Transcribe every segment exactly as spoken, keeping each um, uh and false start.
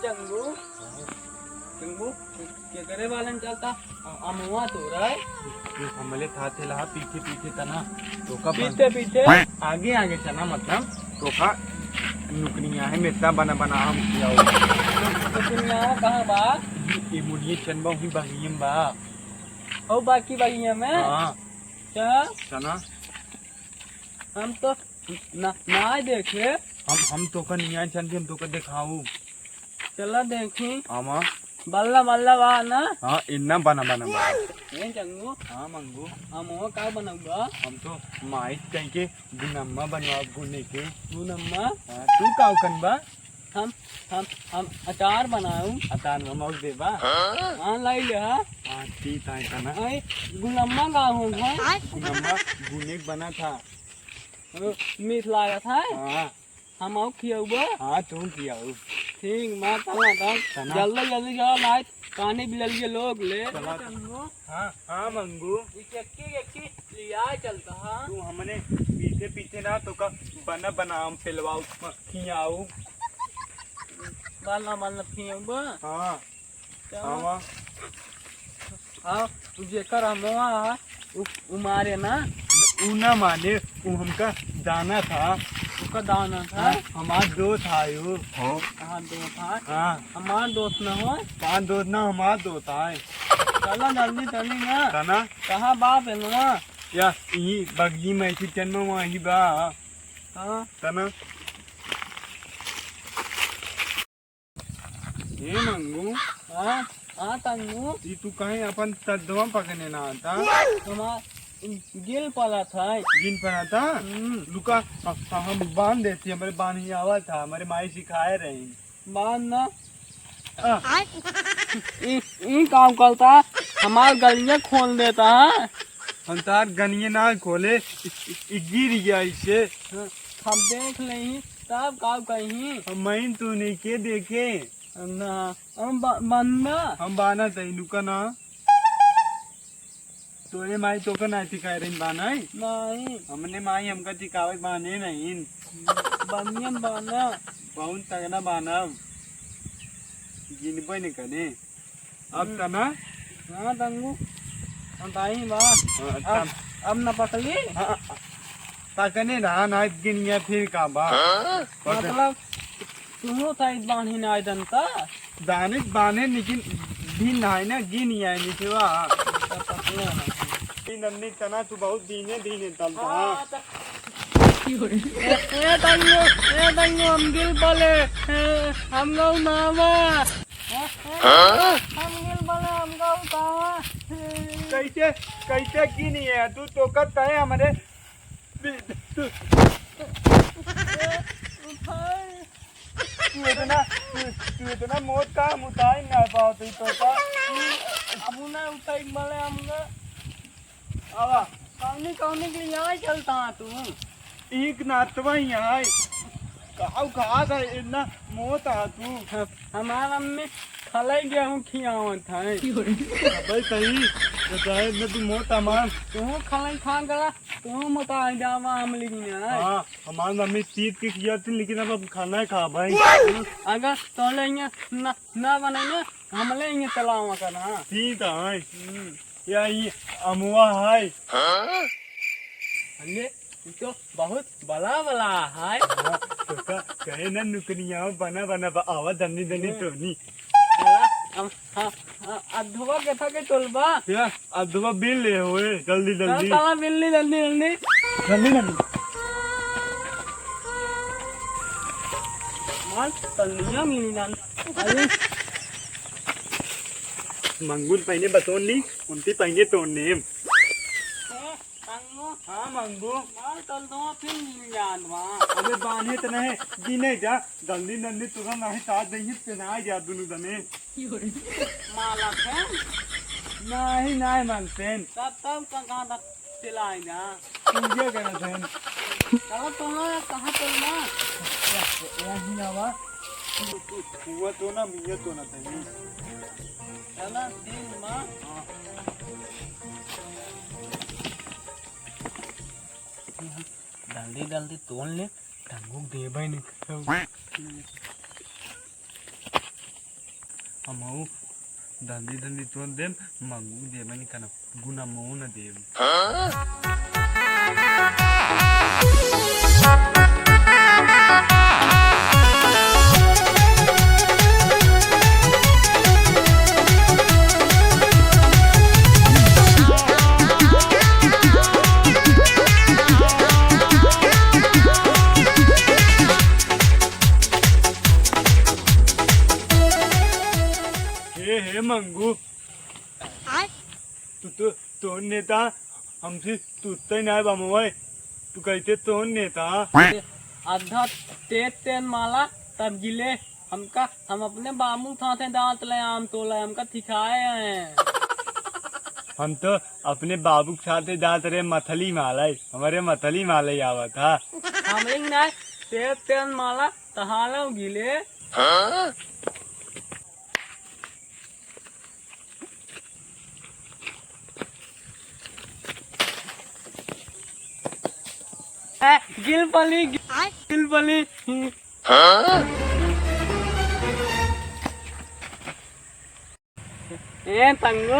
टंगू, टंगू, के करे वालन चलता? अ-, अमुआ तो रहे। तू हमले था थे लहा पीछे पीछे तना। तो का पीछे पीछे? आगे आगे चना मतलब। तो का नुकनिया है मेता बना बना हम किया हो। तो दुनिया कहाँ बा? ये मुड़िए चनबा हुई बहियम बा। हो बाकी बहिया में? हाँ। क्या? चना। हम तो ना, ना देखे। हम, हम तोका निया चल के हम तोका देखाऊ। चला देखी। आमा। बल्ला, बल्ला बा ना? हाँ, इन्ना बना, बना, बना। ए चंगू। हाँ, मंगू। हम वो का बनउबा? हम तो माइक कहीं के गुनम्मा बनवा गुने के। गुनम्मा? हाँ, तू का कनबा? हम, हम, हम अचार बनाऊ। अचार में मौज देबा? हाँ, लाई ले हा। हाँ, ठीक है, तना। ए, गुनम्मा का हो भाई? गुनम्मा गुने के बना था। ओ, मीठ लागत है? हाँ। हम आऊ खियाउबा? हाँ, तू खियाऊ। ठीक, माँ, चला था। चला। जल्दी, जल्दी चला, नाइट काने बिलल के लोग ले। चला। हाँ, हाँ, मंगू। ई चक्की, चक्की लिया चलता, हाँ। तू हमने पीछे, पीछे ना, तो का बना, बना, हम पेलवाऊ, खियाऊ। बाला, बाला खियाउबा? हाँ। हाँ। हाँ, उ जेकर अमवा है, उ, उ मारे ना। उ ना माने, उ हमका दाना था। ओका दाना था? हाँ, हमार दोस्त है उ। हाँ। हाँ, दोस्त है। हाँ। हमार दोस्त ना हो। हमार दोस्त ना, हमार दोस्त है। चला जल्दी चली ना। तना? कहाँ बाप है ना? या, ई बगली में ऐसी चन्मा वहीं बा। हाँ। तना? ए मंगू। हाँ, हाँ तंगू। ई तू कहीं अपन तद्दवा पकने ना आता? हमार गिल पड़ा था। गिल पड़ा था? हम्म। लुका, ह-, ह-, हम बांध देती, हमरे बांध ही आवा था, हमरे माई सिखाए रही। बांध ना। आ। ई, ई काम करता, हमार गलिया खोल देता है। हम तार गनिये ना खोले, इ, इ, इ गिर गया इसे। हाँ, हम देख लेही, तब का कही? हम मइन तू नहीं के देखे? ना, हम बा-, बंदा। हम बाना तई लुका ना। तोरे माई तोका ना टिकाए रही बाना है? नहीं। हमने माई हमका टिकावे बाने नहीं। बनियन बाना। बहुत तगड़ा बाना। गिनबे नहीं करे। अब हम्म। तना? हाँ, तंगू। हम ताई बा। हाँ, अब, तन- अब न पकली? हाँ, पकने रहा, ना गिनिया फिर का बा? हाँ? पकड़। मतलब, तुहो ताई बांधी ना दंता? दानित बाने, लेकिन दिन है ना, गिनिया नहीं सेवा। तो पकड़ो ना। ई नन्नी तना तू बहुत दीने, दीने तलता। हाँ, तो ए, ए तंगो, ए तंगो, हम गिल पले, ए, हम लोग मामा। हाँ? हम गिल पले, हम लोग मामा। कैसे, कैसे की नहीं है तू? तो कब तय हमरे, तू इतना, तू, तू इतना मौत का हम उतार ना पावत ही तो का? अब ना उठाई मले हमका। आवा। कौनी, कौनी के लिए यहाँ चलता है तू? एक नातवा ही है। काऊ कहा था इतना मोटा तू? हमार अम्मी खलाई गेहूं खियावत है। अबे सही, तो चाहे इतना तू मोटा मान। तू खलाई खा गला, तू मोटा आ जावा हम लेकिन है। हाँ, हमार अम्मी तीत के किया थी, लेकिन अब हम खाना ही खा भाई। अगर तोले यहाँ ना, ना बने ना, हमले यहाँ चलावा करना। ठीक है। हम्म। या ई अमुआ है। हाँ? अरे, तू तो बहुत बला बला है। हाँ, तो का कहे ना नुकनिया बना बना बा, आवा दन्नी दन्नी हम्म। तोनी। चला, हम, हाँ, हाँ, अधवा के था के टोलबा। या, अधवा बिल ले होए, जल्दी, चल, जल्दी। चला, बिल ले, जल्दी, जल्दी। जल्दी, जल्दी। मार, तन्निया मिली ना। अरे। मंगुल पहिने बतौन ली, उनती पहिने तोड़ने। ए, तंगो। हाँ, मंगू। मार तल दो, फिर मिल जान वहाँ। अबे बान्हे त नहीं, दी नहीं जा, जल्दी नन्नी तुरंत नहीं साथ देंगे, पेनाई जा दुनु दने। माला थे? नहीं, नहीं मानते। तब, तब का कहाँ तक चला आएगा? पूजा करत हन। चलो तो ना, कहाँ तो ना? यहीं आवा। तू, तू, हुआ तो ना, मिया तो ना तनी। चला, तीन माँ। हाँ। जल्दी, जल्दी तोड़ ले, टंगू देबे नहीं करो। हमहू धंधी धंधी तोड़ देम, मंगू देबे नहीं करना, गुना मऊ न देम। हे, हे मंगू, आय? तू तो, तोन नेता हमसे टूटते नहीं बा मोए, तू कहते तोन नेता। आधा तेज तेन माला तब गिले हमका, हम अपने बाबू साथे दांत ले आम तोले, हमका सिखाए हैं। हम तो अपने बाबू के साथे जात रहे मथली माले, हमारे मथली माले आवत हा। हमरे ही ना तेज तेन माला तहालो गिले। हाँ? ए, गिल पली, गिल पली। ए तंगू,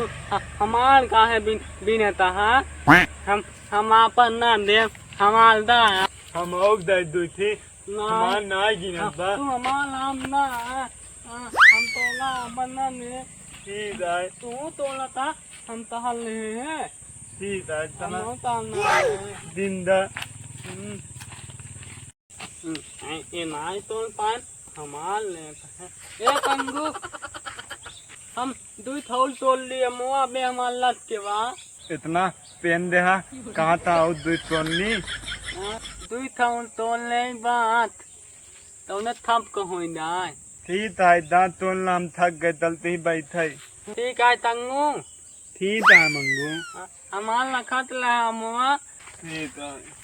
ह-, हमार काहे बिन-, बिनता हा? हम, हम आपन ना देम, हमार दा। हम और दे दू थी, ना। हमार ना गिनत बा। तू हमार नाम ना, हम तोला आपन ना ने। ठीक है। तू तोला था, हम तहल नहीं है। ठीक है, हम तना। और ताल ना है। दिन दा। हम्म। ए, ए नाई तोल पान, हमार लेत है। ए पंगू, हम दुई थौल तोल लिए, मुआ बे हमार लत के बा। इतना पेन देहा, कहाँ था और दुई तोल ली? हाँ, दुई थौल तोल ले बात, तौने थप को होई ना। ठीक है, दांत तोल ना, हम थक गए, तलते ही बैठे। ठीक है तंगू। ठीक है मंगू। हाँ, हमार लखत ला मुआ। ठीक है।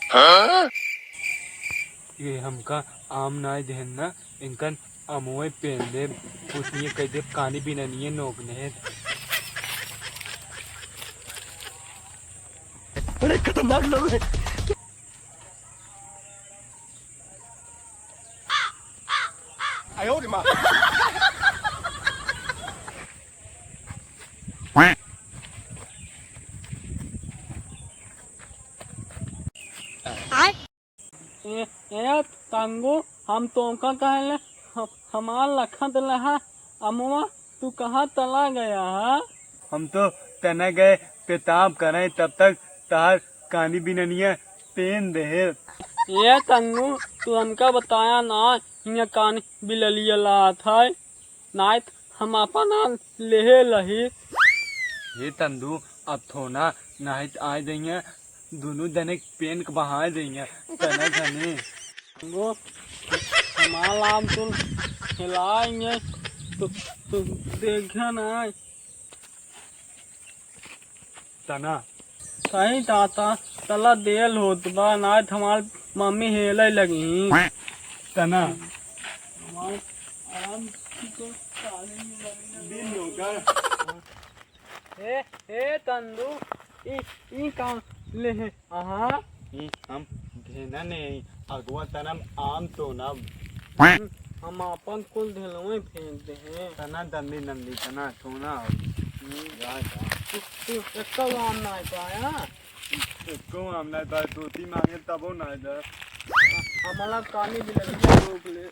हाँ? ये हमका आम नाई देहन ना, इनकन अमोए पेन दे, कुछ नहीं कह दे, कानी बिना नहीं है नोक ने। बड़े खतरनाक लोग हैं। ए, ए, तंगू, हम तोका कहले, हम, हमार लखत लहा, अमवा, तू कहाँ चला गया हा? हम तो तने गए पेताब करे, तब तक तहार कानी बिननिया पेन देहे। ए तंगू, तू हमका बताया ना, हियाँ कानी बिललिया लात है, नाइत हम आपन नाम लेहे लही। हे तंदू, अब थोना नाइत आए दइया, दुनू जने पेन के बहाए दइया, तने धने। तंगू, हमार नाम तुम हिलाएंगे, तो, तो देखा ना। तना। सही ताता, तला देल होत बा, नाय त हमार मम्मी हेले लगी। तना। हमार आराम से तो दिन होगा। ए, ए तंदू, ई, ई काम ले हे। आहा। ई हम घेना नहीं, अगवा तनम आम तो ना। हम आपन कुल ढेलवे फेंक दे हैं। तना दंडी नंदी तना सोना। हम्म। जा, जा। तू, तू एक्को आम ना पाया? एक्को आम ना पाया, धोती मांगे तबो ना दे। हमारा कानी भी लगी रोक ले।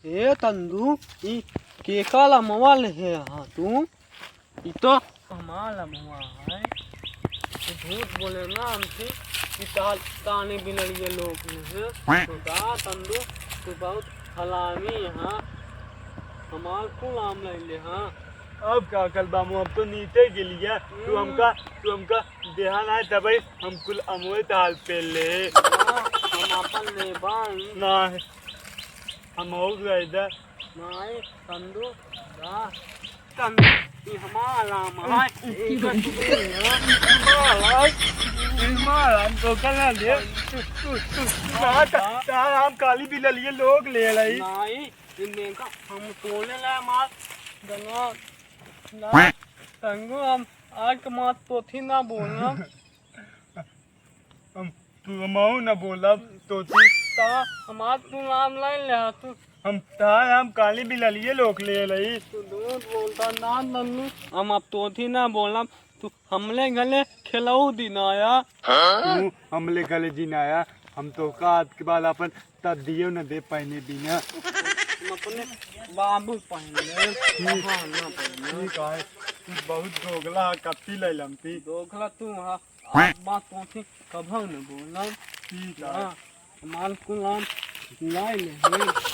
ए तंदू, ई केका लमवा ले हे हा तू? ई तो हमार लमवा है। तू झूठ बोले ना हमसे कि ताल ताने बिलड़िए लोग में है। तो दा तंदू, तू बहुत हलामी है। हमार कुल आम ले ले हाँ। अब का कल बामू, अब तो नीचे गिलिया। तू हम्म। हमका, तू हमका देहा ना तबई हम कुल अमोए ताल पे ले। ना, हम अपन लेबा ही। ना, हम और गए दा। नाई, तंदू, जा। तंदू, ई हमार आम है। ई का टुकड़ी है। हमार आम, हमार आम तो कल ना दे। तू, तू, तू, तू कहाँ था? तार आम काली बिललिए लोग ले लाई। नाई, ई देखा, हम तोले ला मार, गंगा, ना, तंगू, हम आग के मात पोथी ना बोलना। तू हमहू न बोलब, तोथी। ता हमार तू नाम लाइन ले, तू हम तार हम काली बिललिए लोक ले लई। तू झूठ बोलता ना नन्नू। हम अब तोथी ना बोलब, तू हमले गले खेलऊ दिन आया। तू हमले गले दिन आया, हम तोहका आज के बाद अपन तद्दियो न दे पहने बिना। हम अपने बाबू पहने, ठीक। हाँ, ना पहने। ठीक है, तू बहुत दोगला है, कत्ती ले लमती। दोगला तू हाँ, बात तोथी कभऊ न बोलब। ठीक है। हाँ, हमार कुल नाम लाइन ले।